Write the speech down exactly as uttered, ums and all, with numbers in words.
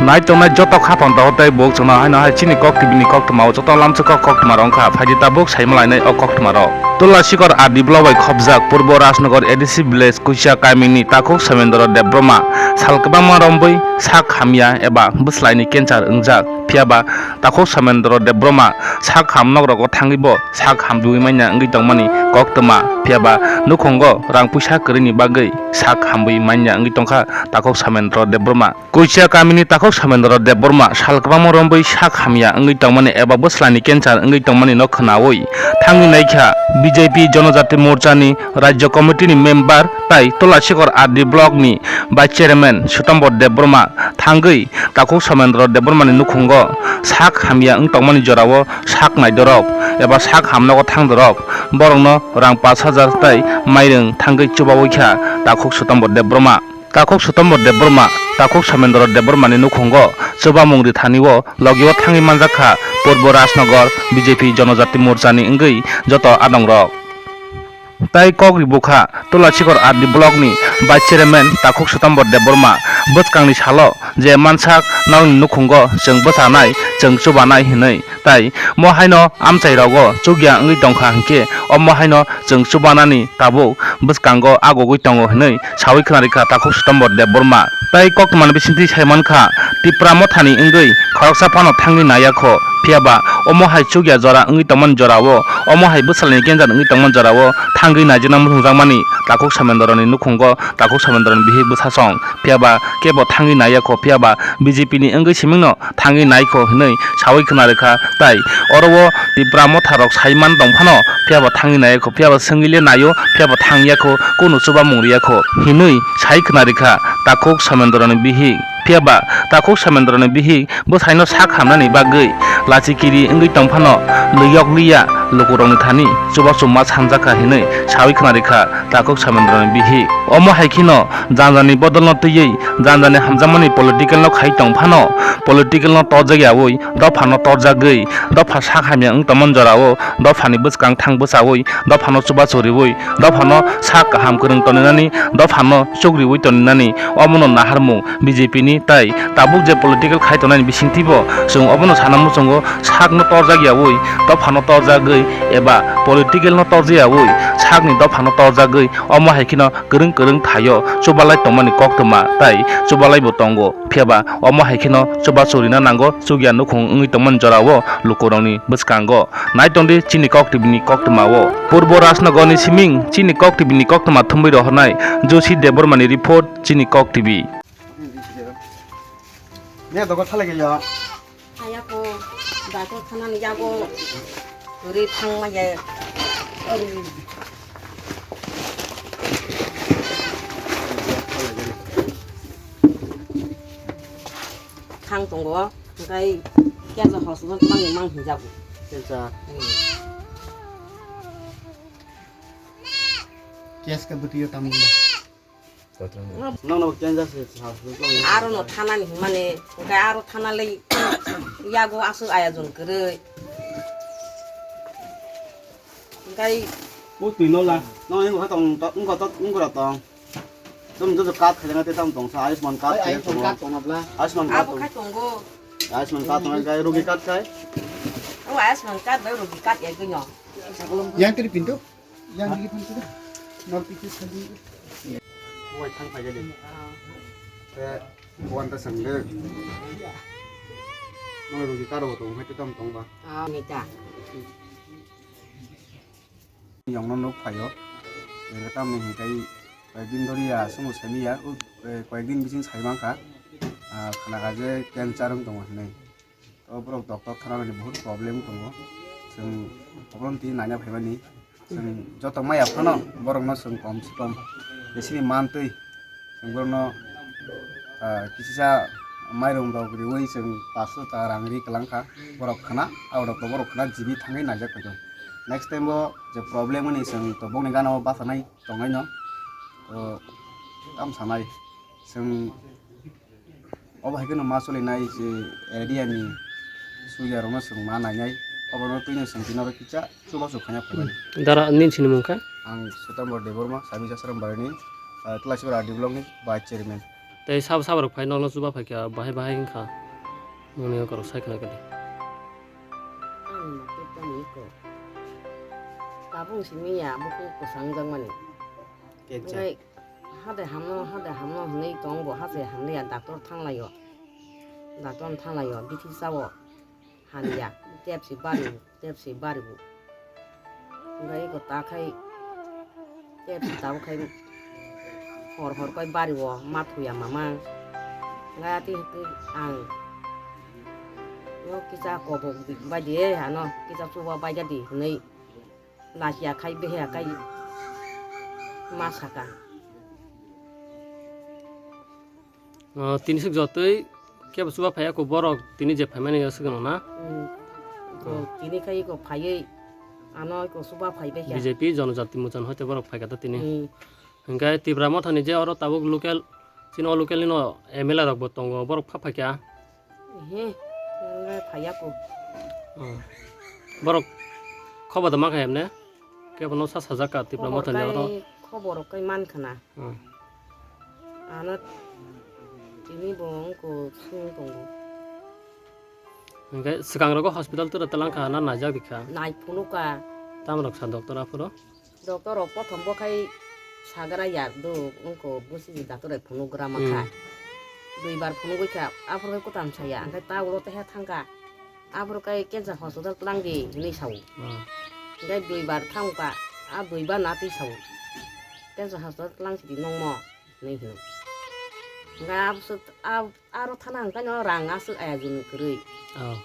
Nai tongnai joto kha phan tago tei buk chwngno haino hai chini Kok T V ni koktwma o joto lamsok kok koktwma rok wngkha, phaidi tabuk saima lainai o koktwma rok. Tula Sikor R D block bai khopjak Purbo Rajnagar A D C village Kusia kamini takhuk Samendra Debbarma sal kwbangma rombwi sak hamya eba bwslaini cancer wngjak, phiyaba takhuk Samendra Debbarma sak ham nok rogo thangwi bo sak hambiui manya wngwi tongmani koktwma, phiyaba nukhungo rang puisa kwrwini bagwi sak hambiui manya wngwi tongkha takhuk Samendra Debbarma. Kusia kamini takhuk Samendra Debbarma sal kwbangma rombwi sak hamya wngwi tongmani eba bwslaini cancer wngwi tongmani no khwnaui thangwi naikha B J P Jonojati Morcha ni Rajya Committee ni member tai Tula Sikor R D block ni vice chairman Sutambor Debbarma thangwi takhuk Samendra Debbarma ni nukhungo sak hamya wng tongmani jorao sak naidorok eba sak hamnogo thangdorok borokno rang pash hajar tai mairwng thangwi chubaui kha takhuk Sutambor Debbarma. Takhuk Sutambor Debbarma, takhuk Samendra Debbarma ni nukhungo chubamung rithani o logi o thangwi manjak kha Purbo Rajnagar B J P Jonojati Morcha ni wngwi joto adongrok. Tai kok ribukha Tula Sikor R D block ni vice chairman takhuk Sutambor Debbarma bwskang ni salo je mansak nokni nukhungo chwng bwchanai, chwng chubanai hinwi. Tai mo haino amchai rogo chukya wngwi tongkha hinkhe omo haino chwng chubanani tabuk bwskango agogwi tongo hinwi saui khwnarikha takhuk Sutambor Debbarma. Tai koktwmani bisingtwi saimankha Tipra Mothani wngwi khoroksa phano thangwi naiyakho, phiyaba omo hai chukya jora wngwi tongmani jorao, omo hai bwsalni cancer wngwi tongmani jorao thangwi naijakna muchungjakmani takhuk Samendra ni nukhungo takhuk Samendra ni bihik bwsasong, phiyaba kebo thangwi naiyakho, phiyaba B J P ni wngwi simingno thangwi naikho hinwi saui khwna rwkha. Tai oro o Tipra Motha rok saiman tong phano, phiyaba thangwi naiyakho, phiyaba swngwi le naio, phiyaba thangyakho, kunu chubamung riyakho hinwi sai khwna rwkha takhuk Samendra ni bihik. Phiyaba takhuk Samendra ni bihik bwsaino sak hamnani bagwi lachi kiri wngwi tong phano lwiyok liya lukurokni thani chubachu ma sanjakha hinwi saui khwna rwkha takhuk Samendra ni bihik. Omo hai kheno janjani bodolno twiwi janjani hamjakmani political no khai tong phano, political no torjak yaui dophano torjagwi dopha sak hamya wng tongmani jorao dophani bwskang thang bwchaui dophano chubachu riui dophano sak kaham kwrwng toninani dophano chukriui toninani omono naharmung B J P ni tai tabuk je political khai tongnani bisingtwibo chwng obono sana muchungo sakno torjak yaui dophano torjagwi eba political no torjak yaui sakni dophano torjagwi omo hai kheno kwrwng kwrwng thaio chubalai tongmani koktwma tai chubalaibo tongo. Phiyaba omo hai kheno chubachu rina nango chukya nukhung wngwi tongmani jorao lukurokni bwskango. Nai tongdi chini Kok T V ni koktwma o. Purbo Rajnagar ni siming chini Kok T V ni koktwma thumwi rohornai Joshi Debbarma ni report, chini Kok T V. Nya dogo thalai gaya. Ayako, dato thanani yago. Ri thang ma ye. Thang tongo, hingkai kensa hospital mangni mang hinjago. Kensa. Hmm. Kes ka bwtwi o tamo wngma? Nono kensa se hospital. Aro no thanani hwnmani, hingkai aro thana lei yago aswk ayajon kwrwi. Hingkai. O twi no la. No, wngkha tong, wngkha tong, wngkha tong. Tum joto card khaina te tam tong sa, Ayushman card. Ai, khe Ayushman tongo. Card tongna bla. Ayushman card. Abo tong. Khai tongo. Ayushman card tong, khe Rogi card khai. O Ayushman card bai Rogi card ya gino. Yang tiri pintu. Yang tiri pintu. Nol pintu sadi. Wai thang phai gani. Te wan ta sang de. Nol Rogi card bo tong, khai te tam tong ba. Ah, mita. Yongno nuk phaio. Ere tamni hinkai koyekdin dhoriya sumo saimanya, u, eh, koyekdin bising saimankha, ah, khnakha je cancer wng tongo hinwi. To borok doctor thana nani bahut problem tongo. Chwng obono twi naina phaimani. Chwng joto maya phano borokno chwng kom se kom bisini mantwi. Chwng borokno, ah, kisisa mairum rok riui chwng paso ta rang ri kwlangkha. Borok khna, abo rok to borok khna jibi thangwi naijak phaikha. Next time bo je problem wngni chwng to bongni gana o bachanai tongnaino. To tam sanai chwng obo hai kheno ma solinai je area ni suya rokno chwng ma nainai. Obono twino chwng tino kisa chubachu khaina phaimani. Dara nini sinimung kha? Ang Sutambor Debbarma, Sami Jasram Barini, ah, Tulasikor R D block ni vice chairman. Tei sabo sabo rok phai nokno chuba phaikha bahai bahai wngkha. Nini oko rok sai khna kadi. Ani ma khe tamo iko. Tabuk simi ya buku kwsang jakmani. Kekja. Hade hamno hade hamno hwnwi tongo, hase hamliya doctor thanglaio. Doctor thanglaio bithi sao. Hamya, tepsi bari, tepsi bari bo. Hwnkhai eko ta khai tepsi tabuk khai hor hor kai bari o ma thuya mama. Hwnkhai ati hwnkhe ang no kisa kobok bai di, ano kisa chuba bai di hwnwi. Lachiya khai beheya khai ma saka. O, tini swk jotoi kebo chuba phaiya kho borok tini je phaimani swk no na? Hmm. Ko tini khai ko phaiwi ano ko chuba phaibai kha. B J P Jonojati Mocha ni hoite borok phaikha ta tini. Hmm. Hwnkhe Tipra Mothani je oro tabuk local, chini o local nino M L A rok bo tongo, borok pha phaikha. He, hwnkhai phaiya ko. Oh. Borok khobo da mankha hemne? Kebo no sa sajak ka Tipra Mothani oro. Khobor kai, khobor kai mankha na. Oh. Ano tini bo wngko sung tongo. Hwnkhe swkang rogo hospital tura twlang kha na naijak di kha? Nai phunuk ka. Tam rok sa doctor aphuru? Doctor rok prothom bo khai sagra ya do wngko bwswk doctor rok phunuk gra ma kha. Hmm. Duibar phunugwi kha, aphuru khai kwtam saya, hwnkhe ta ulo teha thangkha. Aphuru khai cancer hospital twlang di hwnwi sao. Hmm. Hwnkhe duibar thangkha, a duibar na twi sao. Cancer hospital twlang sidi nongmo hwnwi hino. Hwnkhe abwswk, ab-, aro thana hwnkhe no rang aswk ayajoni kwrwi. Oh.